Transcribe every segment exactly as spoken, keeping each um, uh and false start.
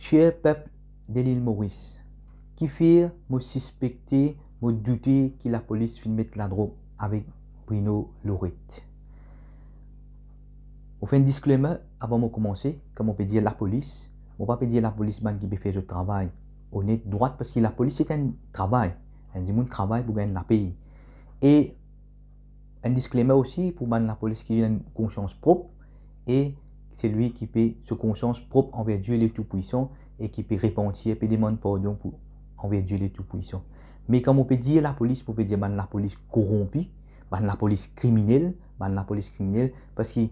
Cher pep de Lil Moris, kifer mo sispekte, mo doute ki lapolis finn met ladrog avek Bruno Lorette? Mo fer enn disclaimer avan mo koumanse, kan mo pe dir lapolis, mo pa pe dir lapolis bann ki pe fer zot travay onet, drwat, parski lapolis se enn travay, enn dimoun travay pou gagn lapey. E enn disclaimer osi pou bann lapolis ki ena enn konsians prop, e selwi ki pe so konsians prop anver Die le Tout-Puissant e ki pe repantir, pe demann pardon pou, anver Die le Tout-Puissant. Me kan mo pe dir lapolis, mo pe dir bann lapolis koronpi, bann lapolis kriminel, bann lapolis kriminel, parski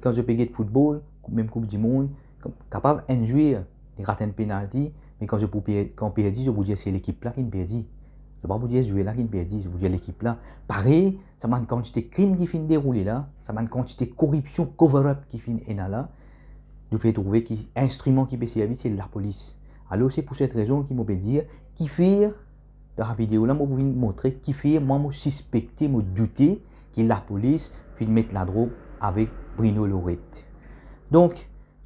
kan zot pe get football, mem Koup di Mond, kapav enn zwer li rat enn penalti, me kan zot pou per-, kan perdi, zot pou dir se lekip la ki'nn perdi. Zot pa pou dir zwer la ki'nn perdi, zot pou dir lekip la. Parey, sa bann kantite krim ki finn deroule la, sa bann kantite koripsion, cover up ki finn ena la, nou pe trouve ki instriman ki pe servi se lapolis. Alor se pou set rezon ki mo pe dir, kifer, dan sa video la, mo pou vinn montre kifer mwa mo sispekte, mo doute ki lapolis finn met ladrog avek Bruno Lorette. Donk,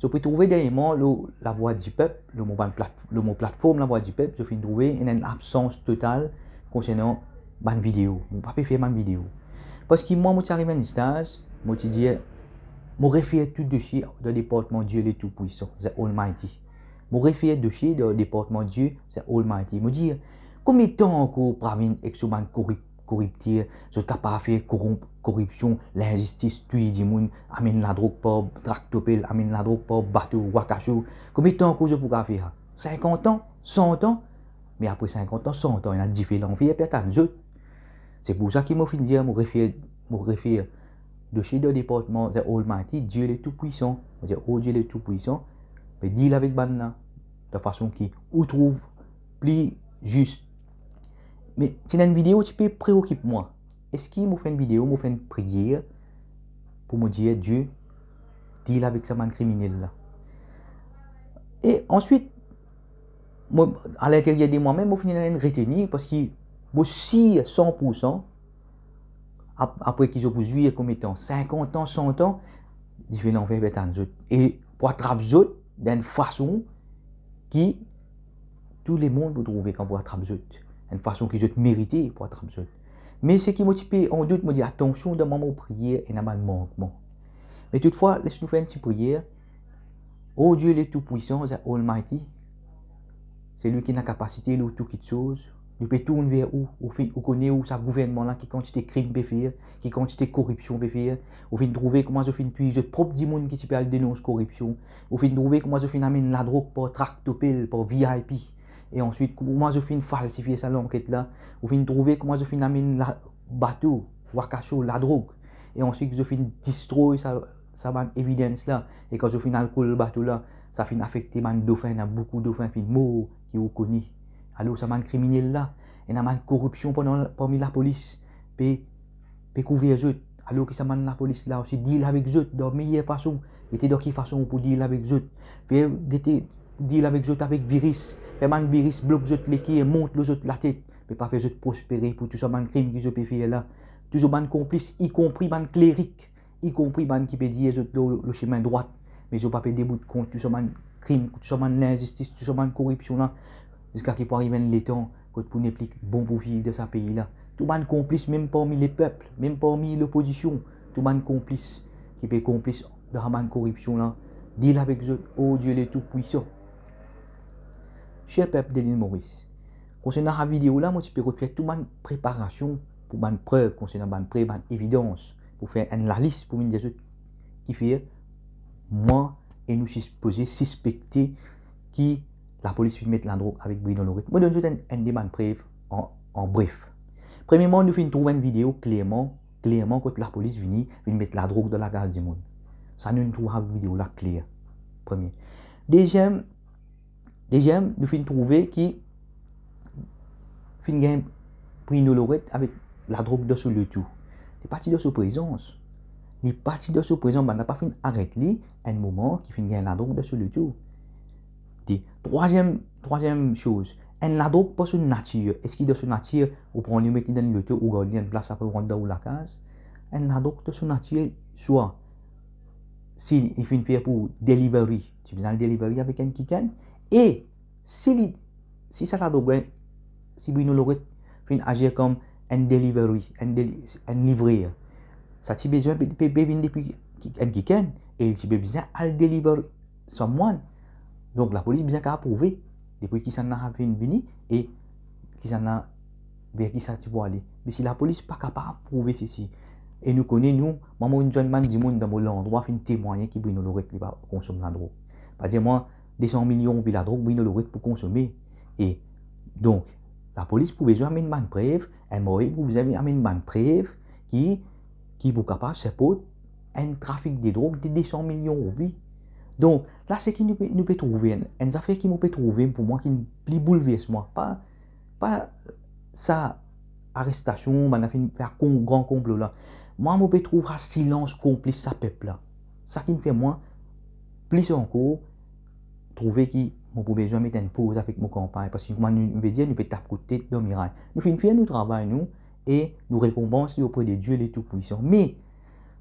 zot pe trouve deryer mwa lor Lavwadipep, lor mo bann plat-, lor mo platform Lavwadipep, zot finn trouve ena enn absans total konsernan bann video. Mo pa pe fer bann video. Parski mwa, mo ti ariv enn staz, mo ti dir, mo refer tou dosie dan departman Die le Tout-Puissant, The Almighty. Mo refer dosie dan departman Die, The Almighty. Mo dir, konbien tan ankor Pravin ek so bann korip-, koripter, zot kapav fer koronp-, koripsion, linzistis, touy dimoun, amenn ladrog par traktopel, amenn ladrog par bato, wakasho? Konbien tan ankor zot pou kapav fer sa? Sinkant an? San an? Me apre sinkant an, san an, ena dife lanfer pe atann zot. Se pou sa ki mo finn dir, mo refer, mo refer dosie dan departman The Almighty, Die le Tout-Puissant. Mo dir, o Die le Tout-Puissant, pe deal avek bann la dan fason ki ou trouv pli zis. Me ti ena enn video ti pe preokip mwa. Eski mo fer enn video, mo fer enn priyer pou mo dir Die, deal avek sa bann kriminel la? E answit, mo, a linteryer de mwa mem, mo finn ena enn retenir, parski mo sir san pou san, ap-, apre ki zot pou zwer konbien tan, sinkant an, san an, dife lanfer pe atann zot. E pou atrap zot dan enn fason ki tou lemonn pou trouve kan pou atrap zot, enn fason ki zot merite pou atrap zot. Me seki mo ti pe an dout, mo dir, atansion, dan mo priyer ena bann mankman. Me toutfwa, les nou fer enn ti priyer. O Die le Tout-Puissant, The Almighty, selwi ki ena kapasite lor tou kitsoz, nou pe tourn ver ou, ou finn, ou kone ou sa gouvernman la, ki kantite krim pe fer, ki kantite koripsion pe fer. Ou finn trouve kouma zot finn touy zot prop dimoun ki ti pe al denons koripsion. Ou finn trouve kouma zot finn amenn ladrog par traktopel, par V I P. E answit, kouma zot finn falsifie sa lanket la. Ou finn trouve kouma zot finn amenn la-, bato, wakasho, ladrog. E answit, zot finn distroy sa, sa bann evidence la. E kan zot finn al kol bato la, sa finn afekte bann dofin, ena boukou dofin finn mor, ki ou kone. Alor sa bann kriminel la, ena bann koripsion parmi, parmi lapolis, pe, pe kouver zot. Alor ki sa bann lapolis la osi deal avek zot dan meyer fason. Gete dan ki fason ou pou deal avek zot. Fer, gete, deal avek zot avek viris. Fer bann viris blok zot leker, mont lor zot latet. Me pa fer zot prospere pou tou sa bann krim ki zot pe fer la. Tou zot bann konplis, ikonpri bann klerik, ikonpri bann ki pe dir zot lor, lor semin drwat, me zot pa pe debout kont tou sa bann krim, tou sa bann linzistis, tou sa bann koripsion la, ziska ki pou ariv enn letan kot pou nepli bon pou viv dan sa pei la. Tou bann konplis, mem parmi lepep, mem parmi lopozision, tou bann konplis ki pe konplis dan sa bann koripsion la, deal avek zot, o Die le Tout-Puissant. Cher pep de Lil Moris, konsernan sa video la, mo ti pe rod fer tou bann preparasion pou bann prev, konsernan bann prev, bann evidans, pou fer enn lalis pou vinn dir zot kifer mwa e nou sipoze sispekte ki lapolis finn met ladrog avek Bruno Lorette. Mo donn zot enn, enn de bann prev an, an bref. Premierman, nou finn trouv enn video klerman, klerman kot lapolis vini, vinn met ladrog dan lakaz dimoun. Sa nou, nou trouv sa video la kler. Premie. Deziem, deziem, nou finn trouve ki finn gagn Bruno Lorette avek ladrog dan so loto. Li pa ti dan so prezans. Li pa ti dan so prezans, bann la pa finn aret li enn moman ki finn gagn ladrog dan so loto. De, trwaziem, trwaziem soz, enn ladrog par so natir. Eski dan so natir ou pran li, ou met li dan loto, ou gard li enn plas, apre ou rant dan ou lakaz? Enn ladrog dan so natir, swa si li finn fer pou delivery, ti bizin al delivery avek enn kikenn, E si li, si sa ladrog la, si Bruno Lorette finn azir kom enn delivery, enn deli-, enn livrer, sa ti bizin pe, pe, pe vinn depi ki, enn kikenn, e li ti pe bizin al deliver someone. Donk, lapolis bizin kapav prouve depi kisannla finn vini e kisannla, ver ki sa ti pou ale. Me si lapolis pa kapav prouve sesi, e nou kone nou, mwa, mo inn zwenn bann dimoun dan mo landrwa finn temwagne ki Bruno Lorette li pa konsom ladrog. Pa dir mwa, de san milion roupi ladrog Bruno Lorette pou konsome. E donk, lapolis pou bizin amenn bann prev, enn mari pou bizin amenn bann prev ki, ki pou kapav siport enn trafik de drog de de san milion roupi. Donk, la seki nou pe, nou pe trouve, enn, enn zafer ki mo pe trouve, pou mwa, ki pli boulvers mwa, pa, pa sa arestasion, bann la finn fer kon-, gran konplo la. Mwa, mo pe trouv sa silans konplis sa pep la. Sa ki fer mwa plis ankor trouve ki mo pou bizin met enn poz avek mo kanpagn, parski kouma nou, nou pe dir, nou pe tap kout tet dan miray. Nou finn fer nou travay, nou, e nou rekonpans li opre de Die le Tout-Puissant. Me,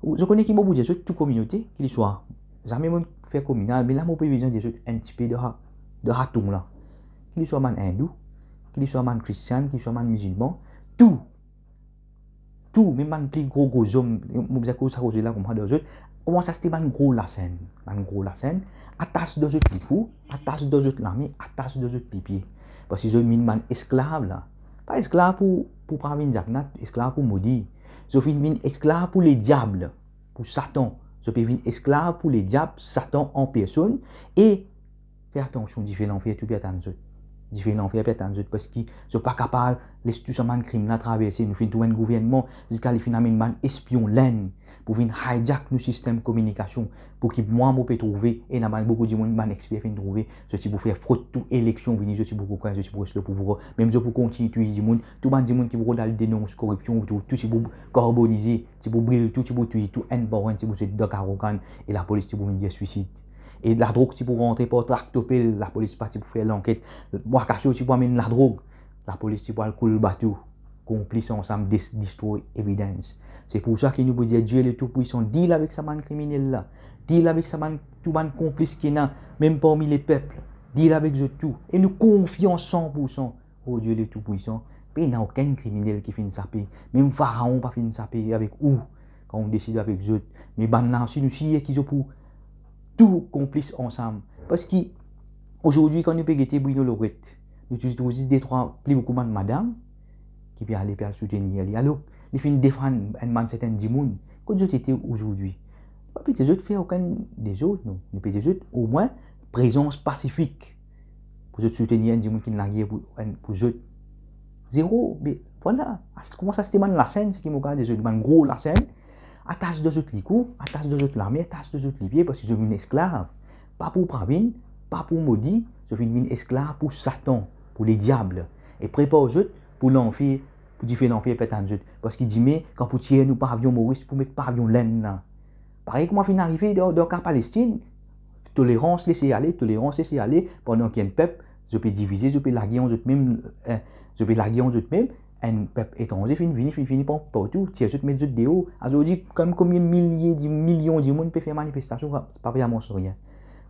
zot kone ki mo pou dir zot, tou kominote, ki li swa, zame mo fer kominal, me la mo pe bizin dir zot enn tipe de ha-, de haton la. Ki li swa bann Indou, ki li swa bann Kristian, ki li swa bann mizilman, tou, tou, mem bann pli gro, gro zom, mo bizin koz sa koze la kouma dan zot, kouma sa, se te bann gro lasenn, bann gro lasenn, atas dan zot likou, atas dan zot lame, atas dan zot lipie. Parski zot vinn bann esklav la. Pa esklav pou, pou pa vinn diakonat, esklav pou modi. Zot finn vinn esklav pou lediab, pou Satan. Zot pe vinn esklav pou lediab, Satan an personn, e fer atansion, dife lanfer tou pe atann zot. Dife lanfer pe atann zot, parski zot pa kapav les tou sa bann krim la traverse. Nou finn trouv enn gouvernman, ziska li finn amenn bann espion Lenn pou vinn hijack nou sistem kominikasion, pou ki mwa mo pe trouve, e ena bann, boukou dimoun, bann exper finn trouve, zot ti pou fer frod tou eleksion vini, zot ti pou kokin, zot ti pou res lor pouvwar, mem zot pou kontign touy dimoun, tou bann dimoun ki pou rod al denons koripsion, tou, tou ti pou karbonize, ti pou bril tou, ti pou touy tou, enn par enn, ti pou zet dan karo kann, e lapolis ti pou vinn dir swisid. E ladrog ti pou rantre par traktopel, lapolis pa ti pou fer lanket. Bwa Kasio ti pou amenn ladrog, lapolis ti pou al koul bato. Konplis ansam, des-, destroy evidence. Se pou sa ki nou pou dir, Die le Tout-Puissant, deal avek sa bann kriminel la. Deal avek sa bann, tou bann konplis ki ena, mem parmi lepep. Deal avek zot tou. E nou konfians san pou san. O Die le Tout-Puissant, pena okenn kriminel ki finn sape. Mem Faraon pa finn sape avek ou, kan ou deside avek zot. Me bann la osi, nou sir ki zot pou tou konplis ansam. Parski, ozordi, kan nou pe gete Bruno Lorette, nou ti trouv zis de trwa, pli boukou bann madam, ki pe ale, pe al soutenir li. Alor, li finn defann enn bann serten dimoun. Kot zot ete ozordi? Pa pe dir zot fer okenn dezord, non. Nou pe dir zot, omwin, prezans pasifik. Pou zot soutenir enn dimoun ki ena lager pou, enn, pou zot. Zero, be, vwala. As-, kouma sa, se te bann lasenn, seki mo kapav dir zot, bann gro lasenn, atas dan zot likou, atas dan zot lame, atas dan zot lipie, parski zot vinn esklav. Pa pou Pravin, pa pou Modi, zot finn vinn esklav pou Satan, pou lediab. E prepar zot pou lanfer, pou dife lanfer pe atann zot. Parski dime, kan pou tir nou pavion Moris, pou met pavion Lenn la. Parey kouma finn arive dan, dan ka Palestinn, tolerans, lese ale, tolerans, lese ale, pandan ki enn pep, zot pe divize, zot pe lage ant zot mem, eh, zot pe lage ant zot mem, enn pep etranze finn vini, finn vini par-, partou, tir zot, met zot deor. Azordi, kom konbien milie di-, milion dimoun pe fer manifestasion, pa, pa pe anons rien.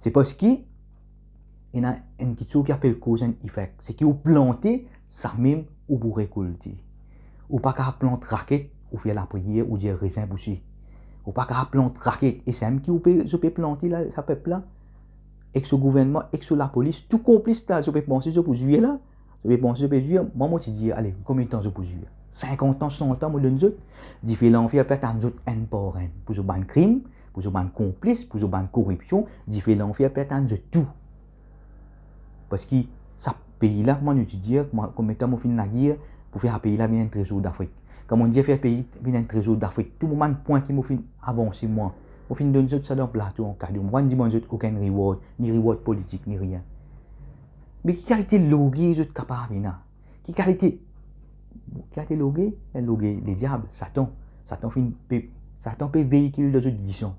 Se parski ena enn kiksoz ki apel cause and effect. Seki ou plante, samem ou pou rekolte. Ou pa kapav plant raket, ou fer lapriyer, ou dir rezin pouse. Ou pa kapav plant raket, e samem ki ou pe, zot pe plante la, sa pep la, ek so gouvernman, ek so lapolis, tou konplis la, zot pe panse zot pou zwir la, zot pe panse zot pe zwir, mwa mo ti dir, ale, konbien tan zot pou zwir? Sinkant an, san an, mo donn zot, dife lanfer pe atann zot enn par enn, pou zot bann krim, pou zot bann konplis, pou zot bann koripsion, dife lanfer pe atann zot tou. Parski sa pei la, kouma nou ti dir, kouma, konbien tan mo finn lager, pou fer sa pei la vinn enn trezor Dafrik. Kan mo dir fer pei vinn enn trezor Dafrik, tou mo bann pwin ki mo finn avanse mwa, mo finn donn zot sa dan plato an kado. Mo pa'nn dimann zot okenn reward, ni reward politik, ni rien. Me ki kalite lorgey zot kapav ena? Ki kalite, ki kalite lorgey? Enn lorgey lediab, Satan. Satan finn pe, Satan pe veikil dan zot disan.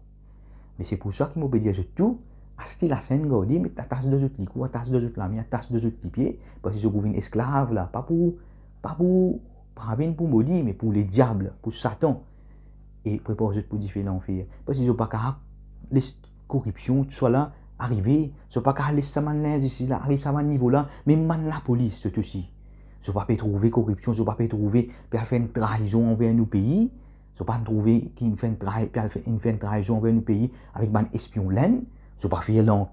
Me se pou sa ki mo pe dir zot tou, aste lasenn, garde, met atas dan zot likou, atas dan zot lame, atas dan zot lipie, parski zot pou vinn esklav la, pa pou, pa pou Pravin, pou Modi, me pou lediab, pou Satan. E prepar zot pou dife lanfer. Parski zot pa kapav les koripsion, tousala, arive, zot pa kav les sa bann linzistis la ariv sa bann nivo la, mem bann lapolis, zot osi. Zot pa pe trouve koripsion, zot pa pe trouve pe al fer enn traizon anver nou pei, zot pa trouve ki inn fer enn trai-, pe al fer, inn fer enn traizon anver nou pei avek bann espion Lenn, zot pa fer lan-,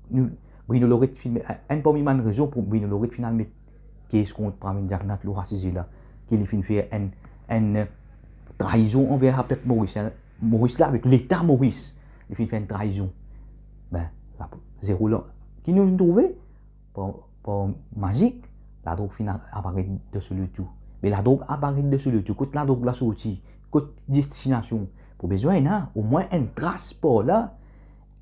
nou, Bruno Loret finn, enn parmi bann rezon pou Bruno Loret finn al met kes kont Pravin Jagannath lor sa size la, ki li finn fer enn, enn traizon anver sa pep Moris, Moris la, avek Leta Moris, li finn fer enn traizon. Be, la, zero la. Ki nou trouve? Par, par mazik, ladrog finn a-, aparet dan so letou. Me ladrog aparet dan so letou. Kot ladrog la sorti? Kot destinasion? Pou bizin ena omwin enn tras par la,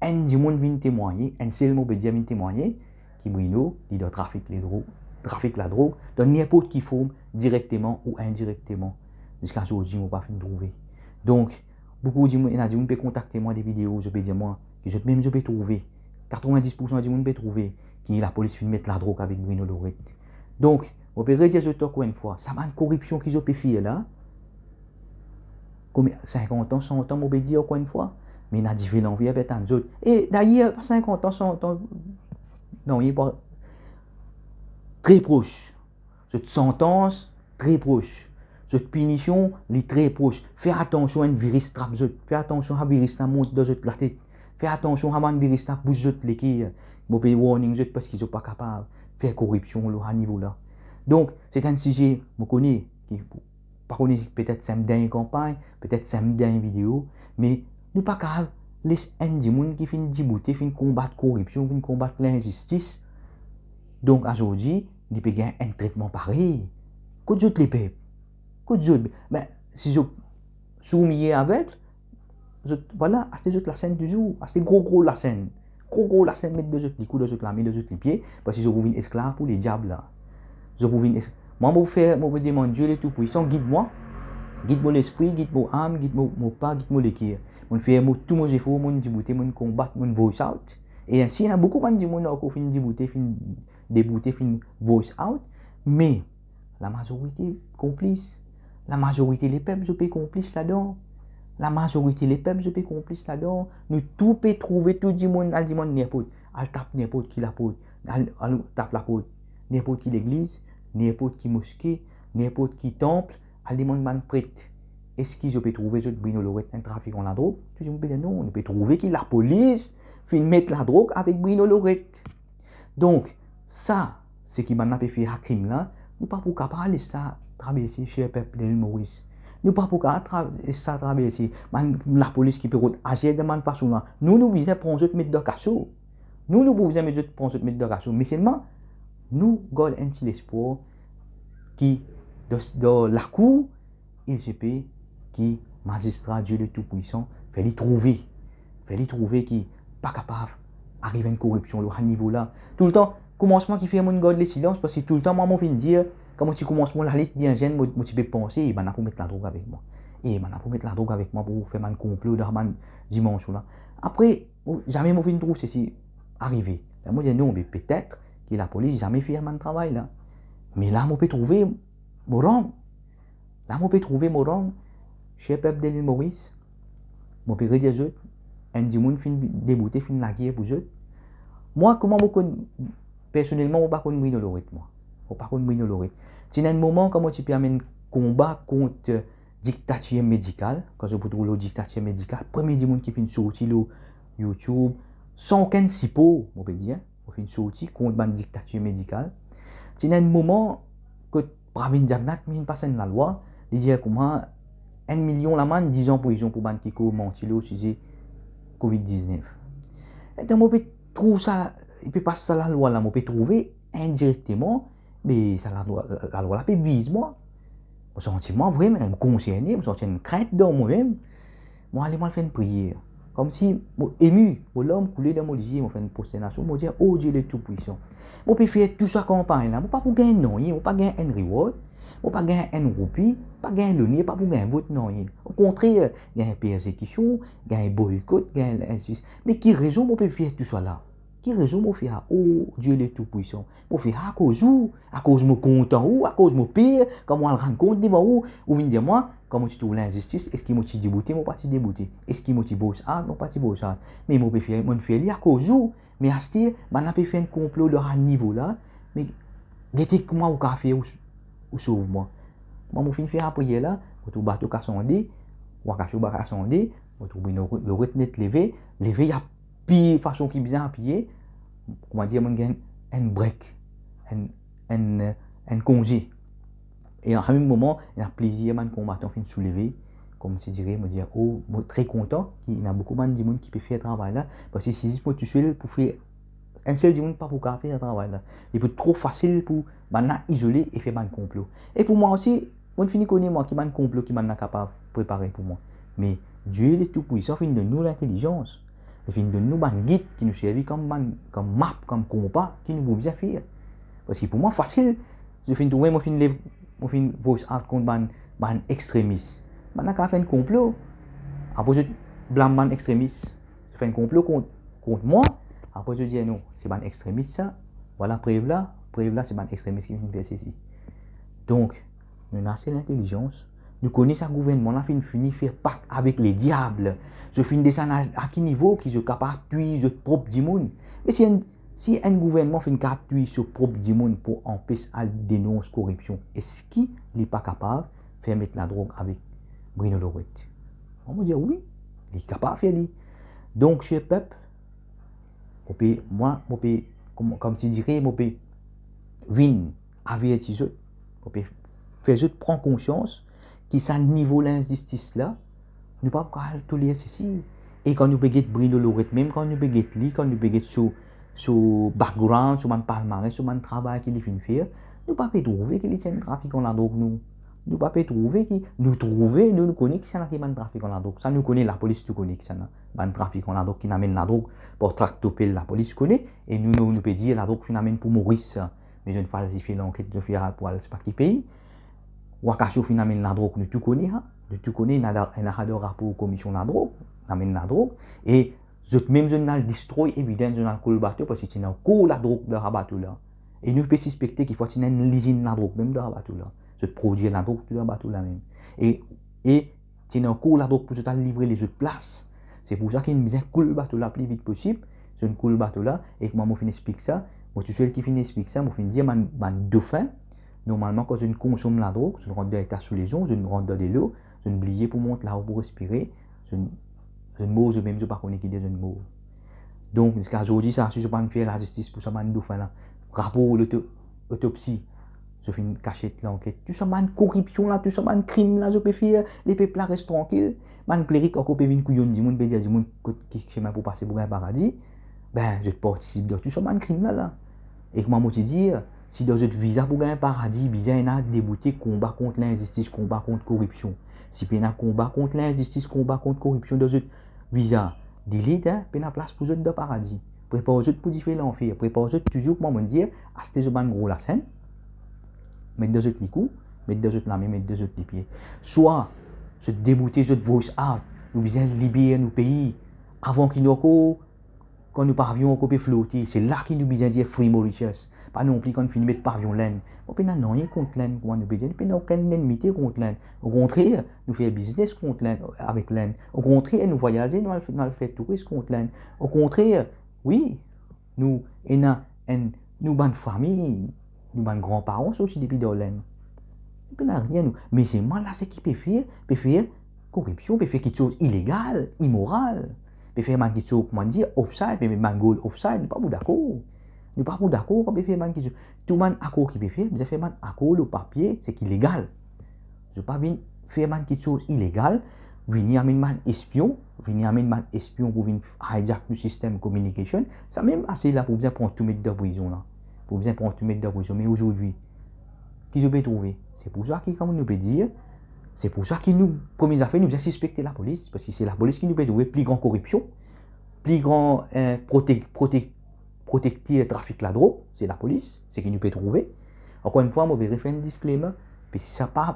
enn dimoun vinn temwagne, enn sel mo pe dir vinn temwagne, ki Bruno, li dan trafik ledro-, trafik ladrog, dan ninport ki form, direkteman ou indirekteman. Ziska zordi, mo pa finn trouve. Donk, boukou dimoun, ena dimoun pe kontakte mwa, de video, zot pe dir mwa, ki zot mem zot pe trouve, katrovindis poursan dimoun pe trouve, ki lapolis finn met ladrog avek Bruno Loret. Donk, mo pe redir zot ankor enn fwa, sa bann koripsion ki zot pe fer la, kouma sinkant an, san an, mo pe dir ankor enn fwa, me ena dife lanvi pe atann zot. E dayer, pa sinkant an, san an, non, li pa tre pros. Zot santans tre pros. Zot pinision, li tre pros. Fer atansion, enn viris trap zot. Fer atansion, sa viris la mont dan zot latet. Fer atansion, sa bann viris la pous zot leker. Mo pe warning zot parski zot pa kapav fer koripsion lor sa nivo la. Donk, se enn size, mo kone, ki pa kone, petet sa mo dernie kanpagn, petet sa mo dernie video, me nou pa kav les enn dimoun ki finn diboute, finn konbat koripsion, finn konbat linzistis. Donk, azordi, li pe gagn enn tretman parey. Kot zot lepep? Kot zot? Be, si zot sourd, mie, aveg, zot, vwala, aste zot lasenn touzour, aste gro, gro lasenn. Gro, gro lasenn met dan zot likou, dan zot lame, dan zot lipie, parski zot pou vinn esklav pou lediab la. Zot pou vinn es-, mwa, mo fer, mo, mo demann Die le Tou-Pwisan, gid mwa, gid mo lespri, gid mo am, gid mo, mo pa, gid mo leker. Mo'nn fer mo tou mo zefor, mo'nn diboute, mo'nn konbat, mo'nn voice out. E ainsi, ena boukou bann dimoun ankor finn diboute, finn deboute, finn voice out, me lamazorite konplis. Lamazorite lepep, zot pe konplis ladan. Lamazorite lepep, zot pe konplis ladan. Nou tou pe trouve, tou dimoun, al demann ninport, al tap ninport ki laport, al, al tap laport ninport ki legliz, ninport ki moske, ninport ki tanp, al demann bann pret, eski zot pe trouve zot Bruno Loret enn trafikan ladrog? Tou dimoun pe dir non, nou pe trouve ki lapolis finn met ladrog avek Bruno Loret. Donk, sa, seki bann la pe fer sa krim la, nou pa pou kapav les sa traverse, ser pep Lil Moris. Nou pa pou kapav tra-, les sa traverse. Bann lapolis ki pe rod azer dan bann fason la, nou, nou bizin pran zot met dan kaso. Nou, nou pou bizin met zot, pran zot met dan kaso. Me selman, nou gard enn ti lespwar ki dan, dan lakour, il se peut ki mazistra, Die le Tou-Pwisan, fer li trouve, fer li trouve ki pa kapav ariv enn koripsion lor sa nivo la. Toultan, koumansman ki fer mo'nn gard lesilans, parski toultan mwa, mo finn dir, kan mo ti koumans mo lalit bien zenn, mo, mo ti pe panse, e bann la pou met ladrog avek mwa. E bann la pou met ladrog avek mwa pou fer bann konplo dan bann dimansion la. Apre, mo, zame mo finn trouv sesi arive. La mo dir non, me petet ki lapolis zame fer bann travay la. Me la mo pe trouve mo rong. La mo pe trouve mo rong, ser pep de Lil Moris, mo pe redir zot, enn dimoun finn deboute, finn lager pou zot. Mwa, kouma mo konn, personelman, mo pa konn Bruno Loret, mwa. Mo pa konn Bruno Loret. Ti ena enn moman, kan mo ti pe amenn konba kont, eh, diktatir medikal, kan zot pou trouv lor diktatir medikal, premie dimoun ki finn sorti lor YouTube, san okenn sipor, mo pe dir, mo finn sorti kont bann diktatir medikal. Ti ena enn moman kot Pravin Jagannath, li finn pas enn lalwa, li dir kouma enn milion lamann, diz an prizon pou bann ki komanse lor size covid diznef. Letan mo pe trouv sa, li pe pas sa lalwa la, mo pe trouve indirekteman, me sa lalwa, lalwa la pe viz mwa. Mo santi mwa vremem konserne, mo santi enn krint dan mwa mem. Mo ale, mo al fer enn priyer. Komsi mo emi, mo larm koule dan mo lizie, mo fer enn prosternasion, mo dir, "O Die le Tou-Pwisan, mo pe fer tou sa kanpagn la, mo pa pou gagn nanye, mo pa gagn enn reward, mo pa gagn enn roupi, pa gagn loner, pa pou gagn vot, nanye. Okontrer, gagn perzekision, gagn boykot, gagn linzistis. Me ki rezon mo pe fer tou sa la? Ki rezon mo fer sa, o Die le Tou-Pwisan? Mo fer sa akoz ou, akoz mo kontan ou, akoz mo per, kan mo al rann kont devan ou, ou vinn dir mwa, Kan mo ti trouv linzistis, eski mo ti deboute? Mo pa ti deboute. Eski mo ti voice out? Mo pa ti voice out. Me mo pe fer, mo fer li akoz ou. Me aster, bann la pe fer enn konplo dan sa nivo la. Me gete kouma ou kapav fer ou, ou sov mwa. Mwa, mo finn fer lapriyer la, mo trouv bato kas an de, Wakasho kas an de, mo trouv Bruno Lorette net leve, leve, li apiye fason ki bizin apiye, koumadir, mo gagn enn break, enn, enn, enn konze. E an mem moman, ena plizier bann konbatan finn souleve, koumsidire, mo dir, oh, mo tre kontan ki ena boukou bann dimoun ki pe fer travay la, parski si zis mo tousel pou fer, enn sel dimoun pa pou kapav fer sa travay la. Li pou tro fasil pou bann la izole e fer bann konplo. E pou mwa osi, mo finn kone mwa ki bann konplo ki bann la kapav prepare pou mwa. Me Die le Tout-Puissant finn donn nou lintelizans. Li finn donn nou bann gid ki nou servi kom bann, kom map, kom konpa ki nou pou bizin fer. Parski pou mwa fasil, zot finn trouve mo finn lev, mo finn voice out kont bann, bann extremis. Bann la kapav fer enn konplo. Apre zot blam bann extremis. Zot fer enn konplo kont, kont mwa. Apre zot dir, non, se bann extremis sa. Vwala prev la, prev la, se bann extremis ki finn fer sesi. Donk, nou ena ase lintelizans. Nou kone sa gouvernman la finn fini fer pak avek lediab. Zot finn desann a, a ki nivo ki zot kapav twi zot prop dimoun. Me si enn, si enn gouvernman finn kapav twi so prop dimoun pou anpes al denons koripsion, eski li pa kapav fer met ladrog avek Bruno Lorette? Mwa, mo dir wi, li kapav fer li. Donk, ser pep, mo pe, mwa, mo pe, kom, koumsidire, mo pe vinn averti zot, mo pe fer zot pran konsians ki sa nivo linzistis la, nou pa pou kapav toler sesi. E kan nou pe get Bruno Lorette, mem kan nou pe get li, kan nou pe get so, so background, so bann palmares, so bann travay ki li finn fer, nou pa pe trouve ki li ti enn trafikan ladrog, nou. Nou pa pe trouve ki, nou trouve, nou, nou kone kisannla ki bann trafikan ladrog. Sa nou kone, lapolis tou kone kisannla. Bann trafikan ladrog ki amenn ladrog par traktopel, lapolis kone, e nou, nou, nou pe dir ladrog finn amenn pou Moris. Me zot finn falsifie lanket, zot finn al pou al sipa ki pei. Wakasho finn amenn ladrog, nou tou kone, ha? Nou tou kone, ena, ena rapor komision ladrog, amenn ladrog, e zot mem, zot al destroy evidence, zot al kol bato, parski ti ena ankor ladrog dan sa bato la. E nou pe sispekte ki fwa ti ena enn lizinn ladrog mem dan sa bato la. Zot prodwir ladrog tou dan bato la mem. E, e ti ena ankor ladrog pou zot al livre lezot plas. Se pou sa ki nou bizin koul bato la pli vit posib. Zot koul bato la, e kouma mo finn explik sa, mo tousel ki finn explik sa, mo finn dir bann, bann dofin, normalman, kan zot konsom ladrog, zot rant dan leta sou lezon, zot rant dan delo, zot bliye pou mont lao pou respire, zot, zot mor, zot mem zot pa kone ki de zot mor. Donk, ziska zordi, sa, si zot pa fer lazistis pou sa bann dofin la, rapor loto-, otopsi, zot finn kasiet lanket. Tou sa bann koripsion la, tou sa bann krim la, zot pe fer lepep la res trankil. Bann klerik ankor pe vinn kouyonn dimoun, pe dir dimoun kot ki semin pou pase pou gagn paradi. Be, zot partisip dan tou sa bann krim la, la. E kouma mo ti dir, si dan zot viza pou gagn paradi, bizin ena deboute konba kont linzistis, konba kont koripsion. Si pena konba kont linzistis, konba kont koripsion dan zot viza, delete, hein, pena plas pou zot dan paradi. Prepar zot pou dife lanfer, prepar zot touzour, kouma mo dir, aste zot bann gro lasenn, met dan zot likou, met dan zot lame, met dan zot lipie. Swa zot deboute, zot voice out, nou bizin liber nou pei, avan ki nou ankor, kan nou pavion ankor pe flote, se la ki nou bizin dir Free Mauritius. Pa nonpli kan nou finn met pavion Lenn. Nou pena nanye kont Lenn, kouma nou pe dir, nou pena okenn lenmite kont Lenn. Okontrer, nou fer biznes kont Lenn, avek Lenn. Okontrer, nou vwayaze, nou al, nou al fer touris kont Lenn. Okontrer, wi, nou ena enn, nou bann fami, nou bann granparan sorti depi dan Lenn. Nou pena nanye nou. Me selman la, seki pe fer, pe fer koripsion, pe fer kiksoz ilegal, imoral. Pe fer bann kiksoz, kouma dir, offside, pe met bann gol offside, nou pa pou dakor. Nou pa pou dakor kan pe fer bann kiksoz. Tou bann akor ki pe fer, bizin fer bann akor lor papie, seki legal. Zot pa vinn fer bann kiksoz ilegal, vini amenn bann espion, vini amenn bann espion pou vinn hijack nou sistem communication. Sa mem ase la pou bizin pran tou met dan prizon la. Pou bizin pran tou met dan prizon. Me azordi, ki zot pe trouve? Se pou sa ki, kouma nou pe dir, se pou sa ki nou, premie zafer, nou bizin sispekte lapolis, parski se lapolis ki nou pe trouve pli gran koripsion, pli gran, eh, prote-, prote-, protekter trafik ladrog, se lapolis, seki nou pe trouve. Ankor enn fwa, mo pe refer enn disclaimer, pe sa pa,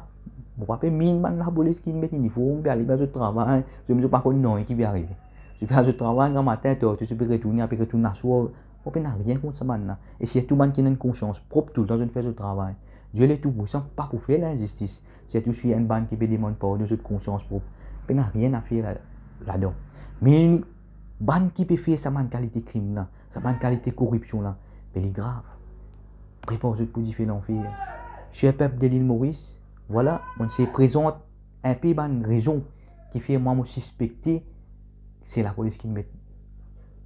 mo pa pe min bann lapolis ki met iniform, pe ale dan zot travay, zot, zot pa konn nanye ki pe arive. Zot pe al zot travay gramatin, tar, zot pe retourne, apre retourn aswar, mo pena nanye kont sa bann la. E sirtou bann ki ena enn konsians prop, toultan zot fer zot travay. Dieu le Tout-Puissant pa pou fer linzistis. Sirtou si enn bann ki pe demann pardon zot konsians prop, pena nanye a fer la, ladan. Me bann ki pe fer sa bann kalite krim la, sa bann kalite koripsion la, be li grav. Prepar zot pou dife lanfer. Ser pep de Lil Moris, vwala, mo ti prezant enpe bann rezon ki fer mwa mo sispekte se lapolis ki met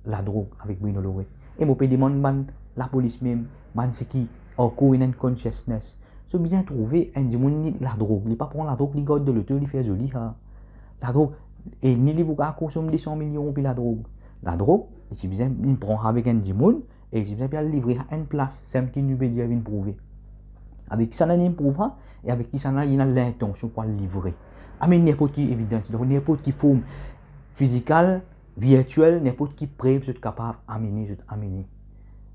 ladrog avek Bruno Lorette. E mo pe demann bann lapolis mem, bann seki ankor ena enn consciousness, zot bizin trouve enn dimoun li ladrog, li pa pran ladrog, li gard dan loto, li fer zoli, ha. Ladrog, e ni li pou kav konsom de san milion roupi ladrog. Ladrog, li ti bizin, li pran avek enn dimoun, e li ti bizin pe al livre a enn plas, samem ki nou pe dir vinn prouve. Avek kisannla li prouve, e avek kisannla li ena lintansion pou al livre. Amenn ninport ki evidans, donk ninport ki form fizikal, virtiel, ninport ki prev zot kapav amene, zot amene.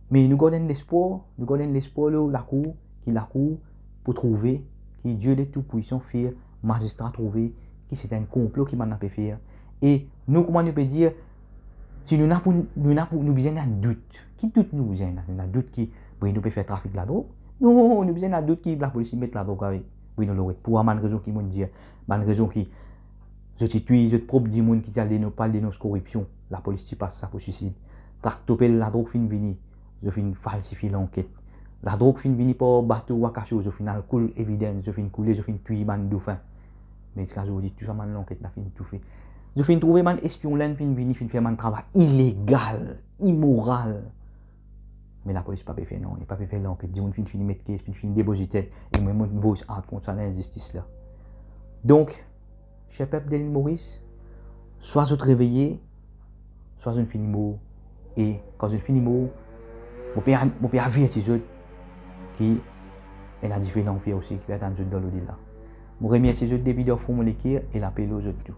Me nou gard enn lespwar, nou gard enn lespwar lor lakour, ki lakour pou trouve, ki Dieu le Tout-Puissant fer mazistra trouve ki se enn konplo ki bann la pe fer. E nou, kouma nou pe dir, si nou ena pou, nou ena pou, nou bizin ena dout. Ki dout nou bizin ena? Nou ena dout ki Bruno pe fer trafik ladrog? Non, nou bizin ena dout ki lapolis inn met ladrog avek Bruno Lorette. Pou bann rezon ki mo dir, bann rezon ki zot ti touy zot prop dimoun ki ti al denons, pou al denons koripsion, lapolis ti pas sa pou sisid. Traktopel ladrog finn vini, zot finn falsifie lanket. Ladrog finn vini par bato Wakasho, zot finn al koul evidans, zot finn koule, zot finn touy bann dofin. Me ziska zordi, tou sa bann lanket la finn toufe. Zot finn trouve bann espion Lenn finn vini, finn fer bann travay ilegal, imoral. Me lapolis pa pe fer nanye, pa pe fer lanket. Dimoun finn fini met kes, finn fini deboze tet. E mwa, mo voice out kont sa linzistis la. Donk, ser pep de Lil Moris, swa zot reveye, swa zot fini mor. E kan zot fini mor, mo pe, mo pe averti zot ki ena dife lanfer osi ki pe atann zot dan lodela. Mo remersie zot depi dan fon mo leker e lape lor zot tou.